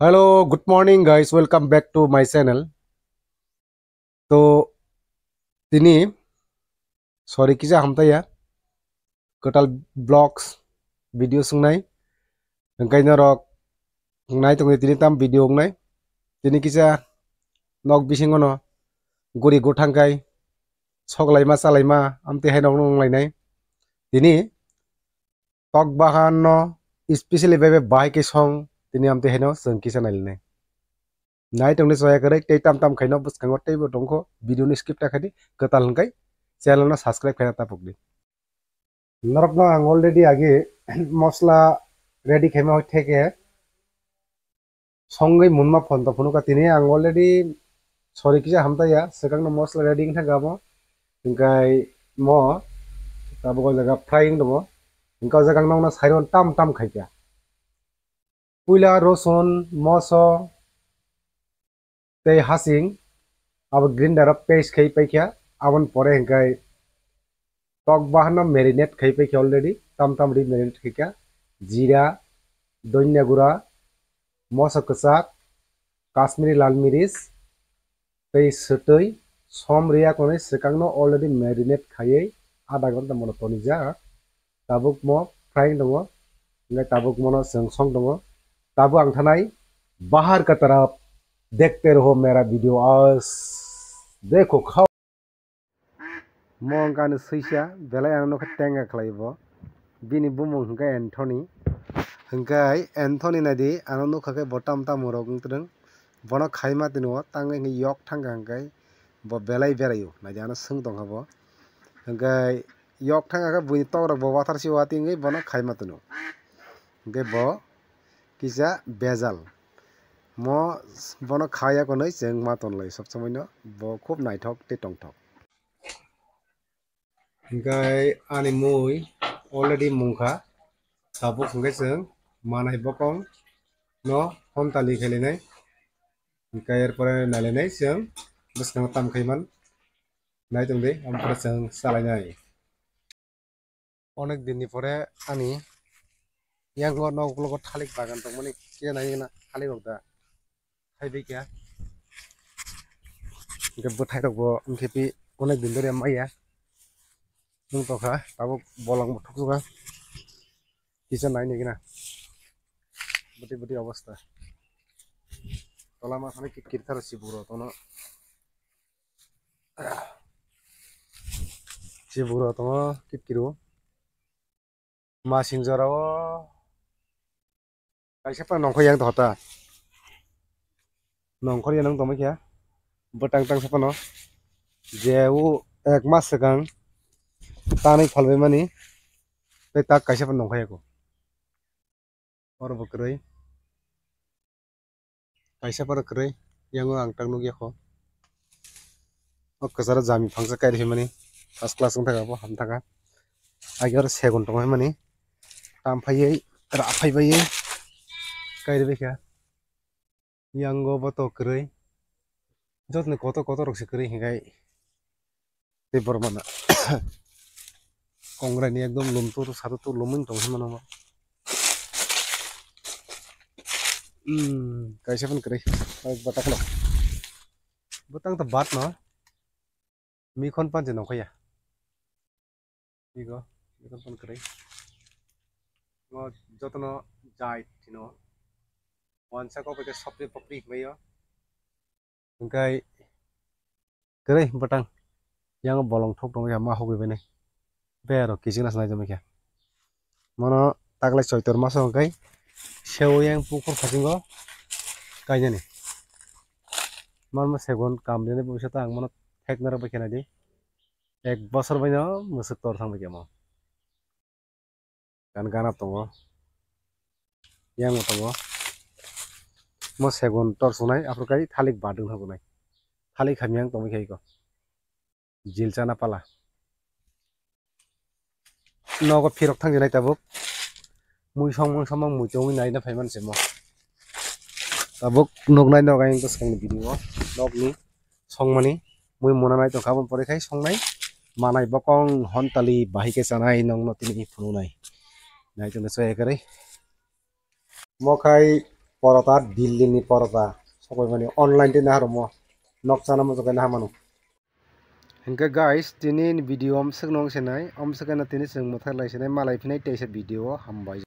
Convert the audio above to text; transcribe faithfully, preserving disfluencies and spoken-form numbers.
Hello, good morning guys, welcome back to my channel. To tini sorry kisa hamtaya kwtal vlogs video swngnai hwnkhe norok nai tongdi tini tam video wngnai tini kisa nok bisingono guri guthang kai soklaima chalaima amtwi hai nok nunglainai tini tok bahan no specially bai bai bahai khe song tini amtwi haino chwng kisa nailinai. Nai tongni soya kwrwi tei tam tam khaino bwskango teibo tongkho video ni skip ta khaidi kwtal hwnkhe channel no subscribe khaina tapukdi. Norokno ang already agi mosla ready khaima hoi theke songwi munma phonto phunukha tini ang already sorry kisa hamtaya swkangno mosla ready wngkha gamo hwnkhe mo tabuk o jaga frying tongo hwnkhe o jaga ang nokno sairon tam tam khaikha puila rosun moso tei hasing abo grinder o paste khai paikha aboni pore hwnkhe tok bahan no marinate khai paikha already tam tam ri marinate khaikha jira donya gura moso kwchak Kashmiri lal miris tei swtwi som riya konwi swkangno already marinate khaiwi adha ghonta mono tonijak. Tabuk mo frying tongo, hwnkhe tabuk mono chwng song tongo. Tabuk ang thanai bahar ka taraf dekhte raho mera video aaj dekho khao. Mo wngkha ani swisa, belai ano nokha tenga khlai bo. Bini bumung hwnkhe Anthony. Hwnkhe Anthony naidi, ano nukha khe bo tam tam rok wng twrwng. Bono khaima tini o tangwi hwnkhe yok thangkha hwnkhe bo belai beraio. Naidi ano swng tongkha bo. Hwnkhe yok thangkha khe buini tok rok bo wathar si watwi wngwi bono khaima tini o. Hwnkhe bo kisa bejal. Mo bono khaya konwi chwng ma tonlai sob somoi no. Bo khub naithok tei tongthok. Hingkai ani mui already mungkha. Tabuk hingkai chwng manai bokong no hom tali khailainai. Hingkai er pore nailainai chwng bwskango tam khaiman. Nai tongdi, omo pore chwng salainai. Onek dinni pore ani yango nok uklogo thalik bagan tongmani khe nai na thalik rok da. Thaibai kha. Hingke bwthai rok bo wngkhe pi onek din dori maya. Nwng tongkha tabuk bolong bo thukjukha. Kisa nai nigina. Bwtwi bwtwi obostha. Tola ma thani kir kir tharo sibuk rok tono. Sibuk rok tongo kir kir o. Masing jora o kaisa phano nongkhor yang tongkha ta. Nongkhor yang nang tongma khe bwtang tang sa phano je o ek mas swkang tanwi phalbai mani tei tak kaisa phano nongkhor ya kho. Oro bo kwrwi. Kaisa phano kwrwi, yango ang tak nukya kho. O kwcharo jami phangsa kairi himani first class wng thaka bo ham thaka. Agi oro segon tongmani tam phaiwi ra phaibai kairi baikha. Yango bo to kwrwi. Jotoni kotor kotor rok se kwrwi hinkai. Tei borok mana kongrai ni ekdom lum tur sadu tur lum wng tong hinmano. Hmm, kaisa phano kwrwi. Batak no. Bwtang to bat no. Mikhon panche nongkhaya. Igo, igo pon kwrwi. Ngo jotono jai thino. Wansa kok bai khe sopri popri himai o. Hingkai kwrwi bwtang. Yang bolong thok tongwi ma hogwi bini. Bero kiching nas nai tongwi khe. Mono taklai choitor maso hingkai. Seo yang pukur phasingo. Kainani. Manma segon kam dene busa ta ang mono thek nara bai khe nai di. Ek bosor bai no mwswk tor thang bai khe mo. Gan gana tongo. Yang tongo. Mo segon tor sunai aphuru kai thalik badung thagunai. Thalik hamyang tongwi khai ko. Jil chana pala. Nogo phirok thang jinai tabuk. Mui songmang songmang mui tongwi naina phaiman se mo. Tabuk nok nai nok ayang bwskangni video o. Nokni songmani mui mona nai tongkha, aboni pore khai songnai manai bokong hontali bahai khe chanai nongno tini phunuknai. Nai tongno chaya kwrwi. Mo khai porota, Delhi ni porota. Sokoimani online tei naharwkmo. Nok chana muchungkhe naha mano. Hingke guys, tini ni video om swkno wngse nai, om swkeno tini chwng mwthai lai sinai, malai phinai teisa video o hambai.